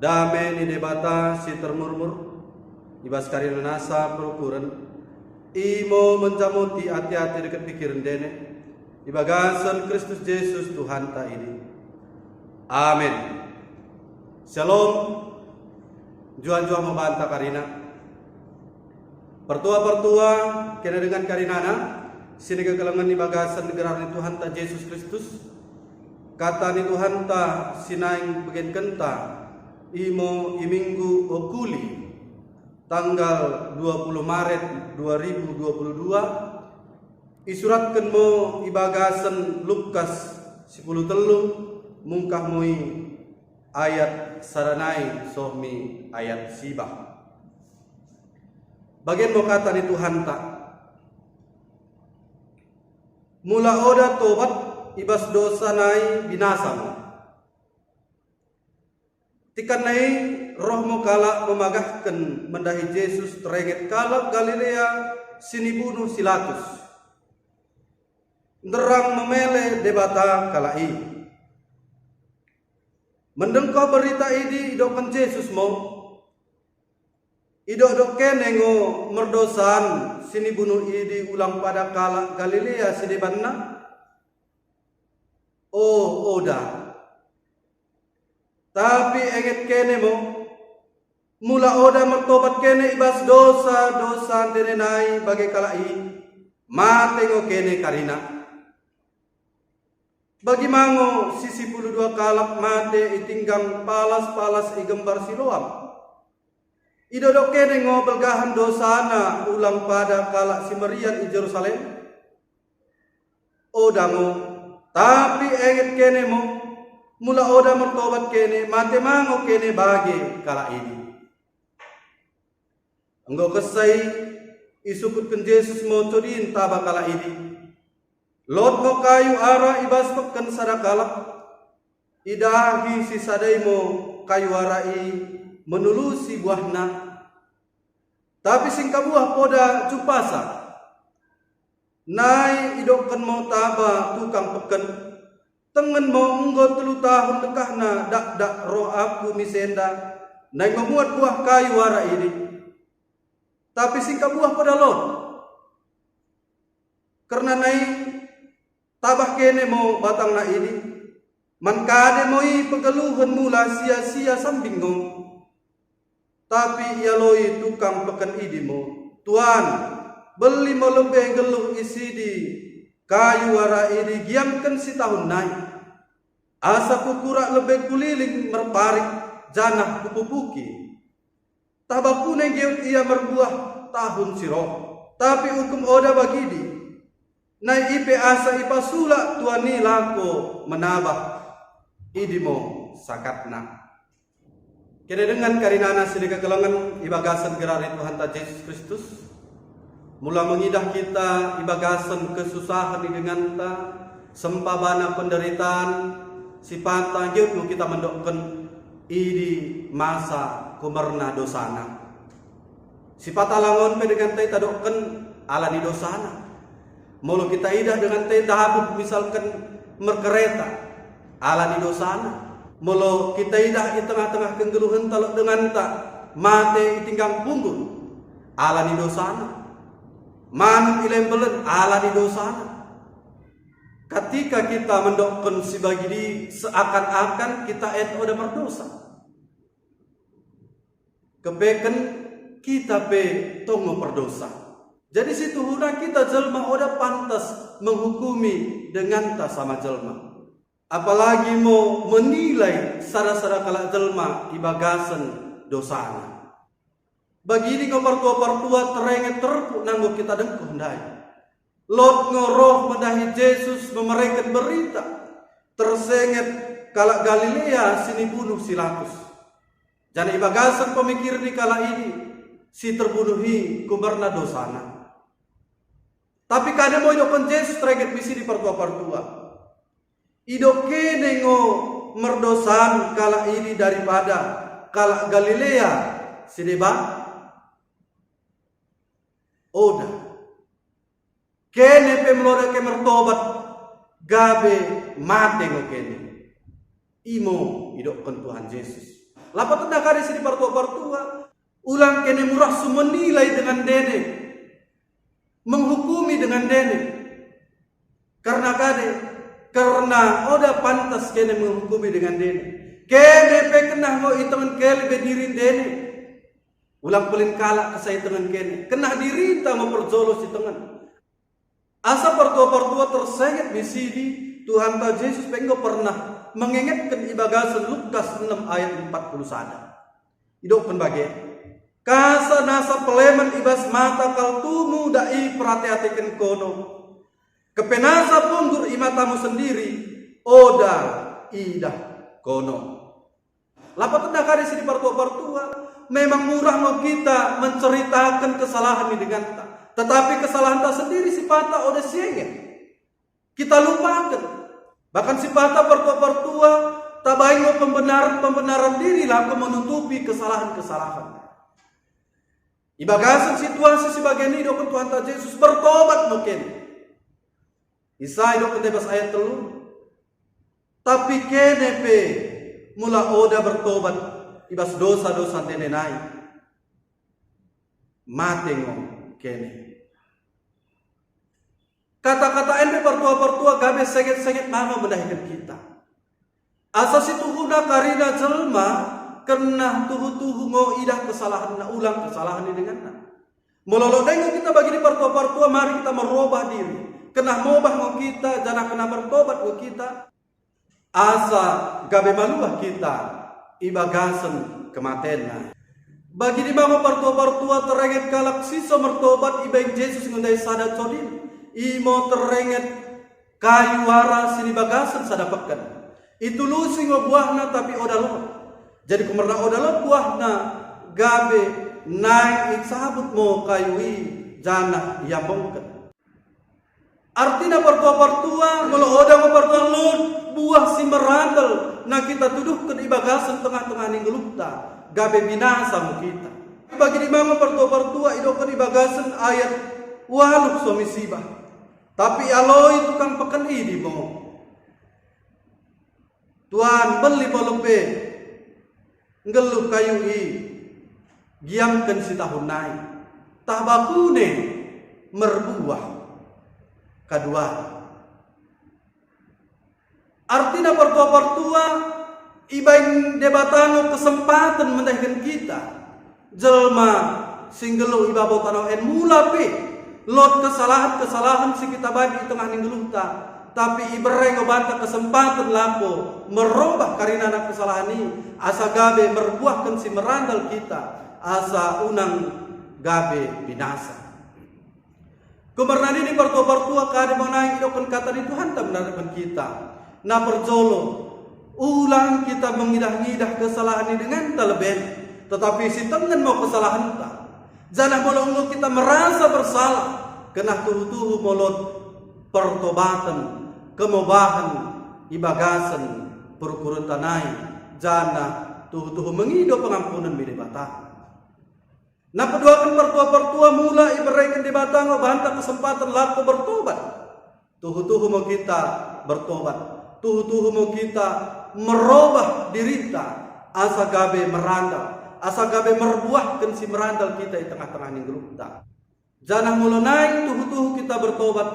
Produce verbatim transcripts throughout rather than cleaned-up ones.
Dame ni Debata si termurmur ibas karina nasa perukuren, imo menjamoti ate-ate dekket pikiren ndene, ibagasen Kristus Jesus Tuhanta idi. Amen. Shalom. Njuah-njuah mo banta karina. Partua-partua, kene dengan karinana, sinikekelengen ibagasen gerar ni Tuhanta Jesus Kristus, kata ni Tuhanta sinaing begenkenta, imo i Minggu Okuli, tanggal dua puluh Maret dua ribu dua puluh dua, isuratken mo ibagasen Lukas sipuluh tellu, mungkah mo i ayat sada nai soh mi ayat siwah. Bagen mo kata ni Tuhanta, mula oda tobat ibas dosa nai binasa mo. Tikan nai roh mo kalak memagahken mendahi Jesus terenget kalak Galilea sinibunuh si Pilatus. Nderrang memele Debata kalak i. Mendengkoh berita idi idokken Jesus mo. Idok-dok kene ngo merdosaan sinibunuh idi ulang pada kalak Galilea sidebanna? Oh, oda. Tapi enget kene mo, mula oda mertobat kene ibas dosa-dosa ndene nai bage kalak i, mate ngo kene karina. Bagi ma ngo si sipuluh dua kalak mate itinggang palas-palas i gembar Siloam? Idok-dok kene ngo belgahen dosana ulang pada kalak si merian i Jerusalem? Oda ngo, tapi enget kene mo, mula oda mertobat kene, mate ma ngo kene bage kalak idi. Enggo kessa i, isukutken Jesus mo codin taba kalak idi. Lot ngo kayu ara ibas pekken sada kalak. Idahi sisada i mo kayu ara i menulusi buahna. Tapi singkabuah poda jumpasa. Nai idokken mo taba tukang pekken, tengen mo enggo tellu tahun ndekkahna dakdak roh aku mise enda, nai enggo muat buah kayu ara idi. Tapi singkabuah poda lot. Kerna nai tabah kene mo batangna idi, man kade mo i pegeluhen mula sia-sia sambing ngo. Tapi ialoi tukang pekken idi mo, "Tuan, belli mo lebbe nggelluh isidi kayu ara idi giamken sitahun nai. Asa kukurak lebbe kuliling merparik janah kupupuki. Tah bakune nggeut ia merbuah tahun si roh. Tapi ukum oda bagidi. Nai i pe asa ipasulak tuan i lako menabah." Idi mo sakatna. Kene dengan karinana sinikekelengen ibagasen gerar ni Tuhanta Jesus Kristus, mula mengidah kita ibagasen kesusahen i denganta, sempa bana penderitaan, sipata nggeut ngo kita mendokken idi masa kumerna dosana. Sipata langon pe denganta i tadokken ala ni dosana. Molo kita idah denganta i ndabuh misalken merkereta, ala ni dosana. Molo kita idah i tengah-tengah kenggeluhenta lot denganta mate itinggang punggur, ala ni dosana. Manuk i lembelen, ala ni dosana. Katika kita mendokken sibagidi, seakan-akan kita en oda merdosa. Keppeken kita pe tong ngo perdosa. Jadi situhuna kita jelma oda pantas menghukumi denganta sama jelma. Apalagi mo menilai sada-sada kalak jelma ibagasen dosana. Bagidi ngo partua-partua terenget terpuk nanggo kita dengkoh ndai. Lot ngo roh mendahi Jesus memereken berita tersenget kalak Galilea sinibunuh si Pilatus. Janah ibagasen pemikiren ni kalak idi, si terbunuh i kumerna dosana. Tapi kade mo idokken Jesus terenget mi sidi partua-partua. Idok kene ngo merdosan kalak idi daripada kalak Galilea sideban? Oda. Kene pe melo oda ke mertobat, gabe mate ngo kene. Imo idokken Tuhan Jesus. Lapatna kade sini partua-partua, ulang kene murah menilai dengan ndene, menghukumi dengan ndene. Kerna kade, kerna oda pantas kene menghukumi dengan ndene. Kene pe kennah ngo itengen kelebe diri ndene. Ulang pellin kalak kessa itengen kene, kennah dirinta ngo perjolo sitengen. Asa partua-partua tersenget mi sini, Tuhanta Jesus pe enggo pernah mengengetken i bagasen Lukas enem ayat empat puluh sada. Idokken bage, kasa nasa pelemen i bas mata kalak tumu dak iperate-ateken kono. Kepe nasa punggur i matamu sendiri, oda idah kono. Lapatna kade sini partua-partua, memang murah ngo kita menceritaken kesalahen ni denganta, tetapi kesalahenta sendiri sipatta oda sienget. Kita lupaken. Bahkan sipatta partua-partua, tabaing ngo pembenaran-pembenaran diri lako menutupi kesalahen-kesalahen. I bagasen situasi si bagen i idokken Tuhanta Jesus, bertobat mo kene. Isa idokken i bas ayat tellu, tapi kene pe mula oda bertobat i bas dosa-dosa ndene nai, mate ngo kene. Kata-kata en pe partua-partua gabe senget-senget ma ngo mendahiken kita. Asa situhuna karina jelma kennah tuhu-tuhu ngo idah kesalahenna, ulang kesalahen i denganna. Molo lot deng ngo kita bagidi partua-partua, mari kita merobah diri. Kennah mobah ngo kita, janah kennah mertobat ngo kita. Asa gabe maluah kita i bagasen kematenna. Bagidi ma ngo partua-partua, terenget kalak si so mertobat ibaing Jesus ngo ndai sada codin. Imo terenget kayu ara sinibagasen sada peken. Itulusi ngo buahna tapi oda lot. Jadi kumerna oda lot buahna, gabe naing icabut mo kayu i janah iambongken. Artina partua-partua, molo oda ngo partua lot buah si merandal na kita tuduhken i bagasen tengah-tengah ni nggeluhta, gabe binasa mo kita. Bagidi ma ngo partua-partua idokken i bagasen ayat waluh soh mi sibah. Tapi ialoi tukang peken idi mo, "Tuan, mbelli mo lebbe nggeluh kayu i, giamken sitahun nai, tah bakune merbuah kaduari." Artina partua-partua, ibaing Debata ngo kesempaten mendahiken kita. Jelma si nggeluh i babo tanoh en mula pe lot kesalahen-kesalahen si kita baing i tengah ni nggeluhta, tapi ibere ngo banta kesempaten lako merobah karinana kesalahen i, asa gabe merbuahken si merandal kita, asa unang gabe binasa. Kumerna nidi partua-partua, kade mo naing idokken kata ni Tuhanta mendahiken kita. Na perjolo, ulang kita mengidah-ngidah kesalahen i denganta lebbe, tetapi sitengen mo kesalahenta. Janah molo enggo kita merasa bersalah, kennah tuhu-tuhu mo lot pertobaten, kemobahen i bagasen perukurenta nai, janah tuhu-tuhu mengido pengampunen mi Debata. Na peduaken partua-partua, mula ibereken Debata ngo banta kesempaten lako bertobat. Tuhu-tuhu mo kita bertobat. Tuhu-tuhu mo kita merobah dirinta, asa gabe merandal, asa gabe merbuahken si merandal kita i tengah-tengah ni nggeluhta. Janah molo naing tuhu-tuhu kita bertobat,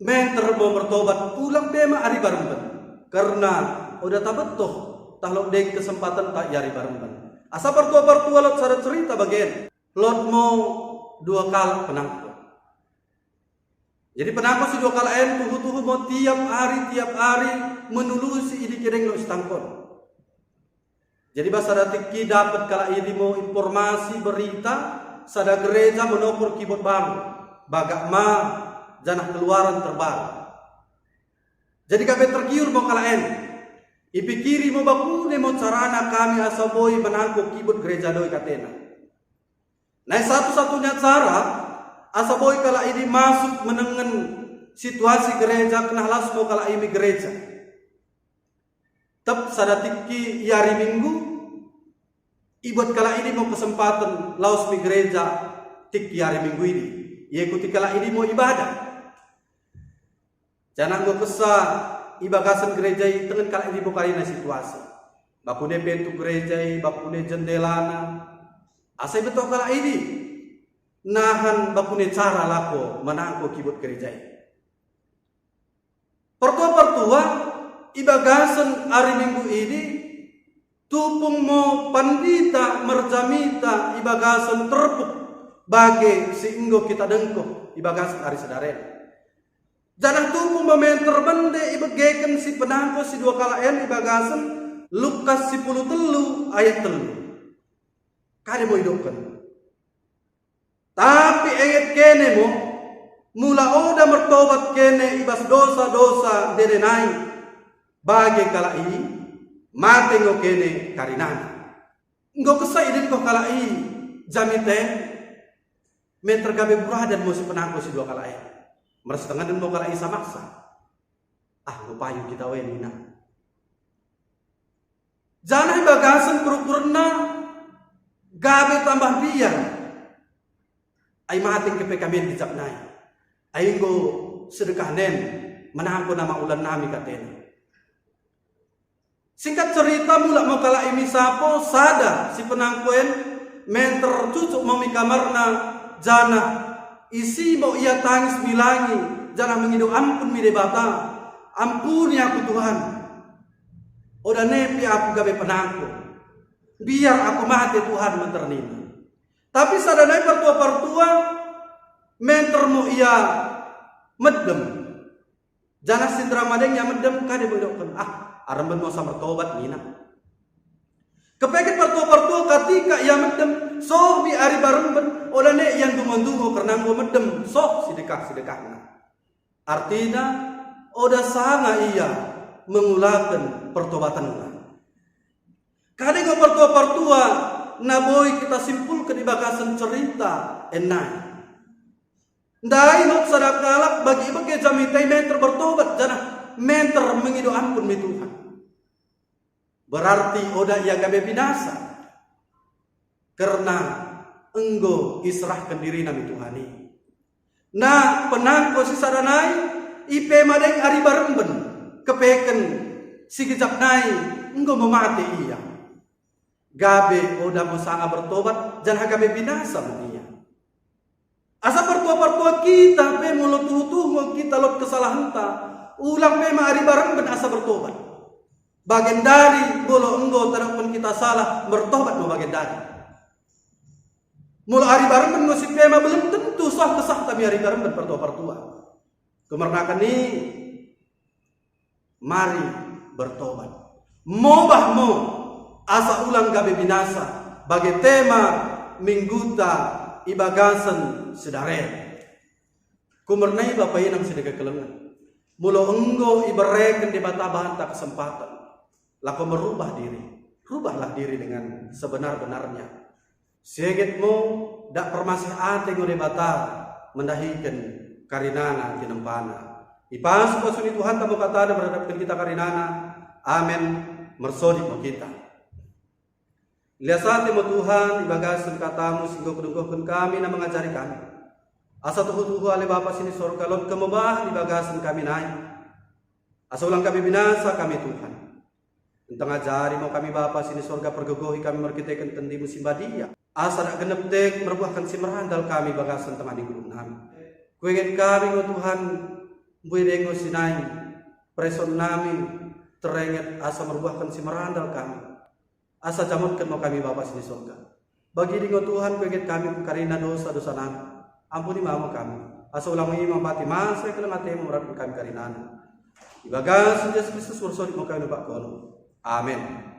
menter mo bertobat, ulang pe ma ari baremben. Kerna oda tabettoh tah lot deng kesempatenta i ari baremben. Asa partua-partua, lot sada cerita bagen. Lot mo dua kalak penangko. Jadi penangko si dua kalak en tuhu-tuhu mo tiap ari, tiap ari menulusi idi kin deng lot sitangkona. Jadi bas sada tikki dapet kalak idi mo informasi, berita, sada gereja menokor kibot baru, bagak ma, janah keluaran terbaru. Jadi gabe tergiur mo kalak en. Ipikiri mo bakune mo carana kami asa boi menangko kibot gereja doi, katena. Nai satu-satunya cara asa boi kalak idi masuk menengen situasi gereja, kennah laus mo kalak i mi gereja. Tep sada tikki i ari Minggu, ibuat kalak idi mo kesempaten laus mi gereja tikki i ari Minggu idi. Iikuti kalak idi mo ibadah. Janah enggo kessa i bagasen gereja i, itengen kalak idi mo karina situasi. bakune pintu gereja i, bakune jendelana, asa ibettoh kalak idi nahan bakune cara lako menangko kibot gereja i. Partua-partua, ibagasen ari Minggu idi, tupung mo pandita merjamita ibagasen terpuk bage si enggo kita dengkoh ibagasen ari sidari en. Janah tupung mo menter mende ibeggeken si penangko si dua kalak en ibagasen Lukas sipuluh tellu ayat tellu. Kade mo idokken? Tapi enget kene mo, mula oda mertobat kene ibas dosa-dosa ndene nai bage kalak i, mate ngo kene karinana. Enggo kessa idengkoh kalak i jamita en, menter gabe buradan mo si penangko si dua kalak en. Mersetengah den mo kalak i samaksa. Ah, enggo payu kita we nina. Janah ibagasen perukurenna gabe tambah mbiar. Ai mate kepe kami en gejap nai. Ai enggo sedekahna en menangko nama ulan nami katena. Singkat cerita, mulak mo kalak i mi sapo, sada si penangko en, menter cucuk mo mi kamarna, janah isi mo ia tangis mi langi, janah mengido ampun mi Debata. Ampuni aku Tuhan. Oda nepi aku gabe penangko. Biar aku mate Tuhan, menter nina. Tapi sada nai partua-partua, menter mo ia meddem. Janah sinderrang madeng ia meddem, kade mo idokken? Ah, aremben mo asa mertobat nina. Kepeken partua-partua katika ia meddem, soh mi ari baremben, oda ne ia ndungo-ndungo kerna enggo meddem, soh sidekah-sidekahna. Artina, oda sanga ia mengulaken pertobatenna. Kade ngo partua-partua na boi kita simpulken ibagasen cerita en nai? Ndai lot sada kalak bagi ibege jamita i menter bertobat janah menter mengido ampun mi Tuhan. Berarti oda ia gabe binasa, kerna enggo iserahken dirina mi Tuhan i. Na penangko si sada nai, i pe madeng ari baremben, kepeken si gejap nai enggo mo mate ia. Gabe oda mo sanga bertobat, janah gabe binasa mo ia. Asa partua-partua kita pe molo tuhu-tuhu ngo kita lot kesalahenta, ulang pe ma ari baremben asa bertobat. Bagendari molo enggo tadokken kita salah, mertobat mo bagendari. Molo ari baremben ngo si pe ma, belum tentu soh kesahta mi ari baremben partua-partua. Kumernaken i, mari bertobat. Mobah mo, asa ulang gabe binasa, bage tema mingguta ibagasen sidari en. Kumerna i bapa inang sidekekelengen, molo enggo iberreken Debata banta kesempaten, lako merubah diri, rubahlah diri dengan sebenar-benarnya. Sieged mo, dak permaseh ate ngo Debata mendahiken karinana tinempana. Ipasu-pasu ni Tuhanta mo katana meradapken kita karinana. Amen. Mersodip mo kita. Lias ate mo Tuhan, ibagasen katamu si enggo kudengkohken kami na mengajari kami. Asa tuhu-tuhu ale Bapa sini sorga, lot kemobah ibagasen kami nai. Asa ulang kami binasa kami Tuhan. Nteng ajari mo kami Bapa sini sorga, pergegohi kami merkiteken tendimu si mbadia. Asa dak genep tek merbuahken si merandal kami bagasen tengah ni nggeluh nami. Kuenget kami ngo Tuhan, mbue deng ngo sinai pereson nami terenget asa merbuahken si merandal kami. Asa jamotken mo kami Bapa sini sorga. Bagidi ngo Tuhan, kuenget kami karina dosa-dosa nami. Ampuni ma mo kami. Asa ulang mo i mampati masa i keleng atemu meradapken kami karinana. Ibagasen Jesus Kristus mersodip mo kami numpang kono. Amen.